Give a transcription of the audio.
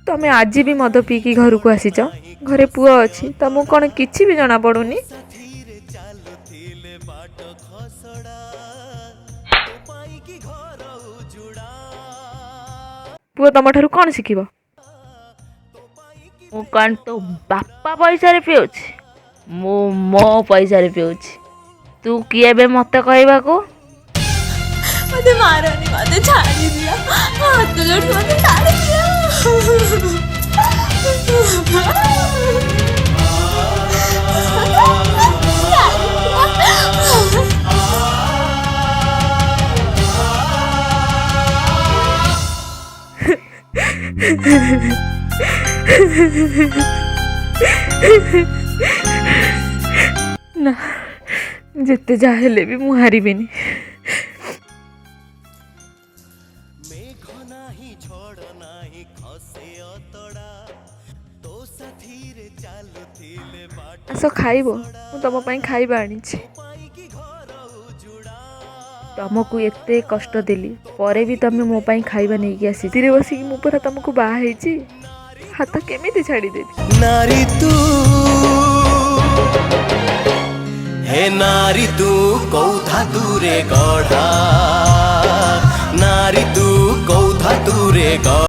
ତମେ ଆଜି ବି ମଦ ପିଇକି ଘରକୁ ଆସିଛ, ଘରେ ପୁଅ ଅଛି, ତମକୁ କ'ଣ କିଛି ବି ଜଣାପଡ଼ୁନି? ପୁଅ ତମଠାରୁ କ'ଣ ଶିଖିବ? ମୁଁ କ'ଣ ତୋ ବାପା ପଇସାରେ ପିଉଛି? ମୁଁ ମୋ ପଇସାରେ ପିଉଛି। ତୁ କିଏ ଏବେ ମତେ କହିବାକୁ? ମତେ ମାରନି, ମତେ ଛାଡ଼ି ଦିଅ, ହାତ ଯୋଡ଼ି ମତେ ଛାଡ଼ି ଦିଅ। ନା, ଯେତେ ଯାହା ହେଲେ ବି ମୁଁ ହାରିବିନି। ଆସ ଖାଇବ, ମୁଁ ତମ ପାଇଁ ଖାଇବା ଆଣିଛି। ତମକୁ ଏତେ କଷ୍ଟ ଦେଲି, ପରେ ବି ତମେ ମୋ ପାଇଁ ଖାଇବା ନେଇକି ଆସି ଧୀରେ ବସିକି ମୁଁ ପରା ତମକୁ ବାହା ହେଇଛି, ହାତ କେମିତି ଛାଡ଼ିଦେବି? ନାରୀ ତୁ, ହେ ନାରୀ ତୁ କୋଉ ଧାତୁରେ ଗଢ଼ା, ନାରୀ ତୁ କୋଉ ଧାତୁରେ ଗଢ଼ା।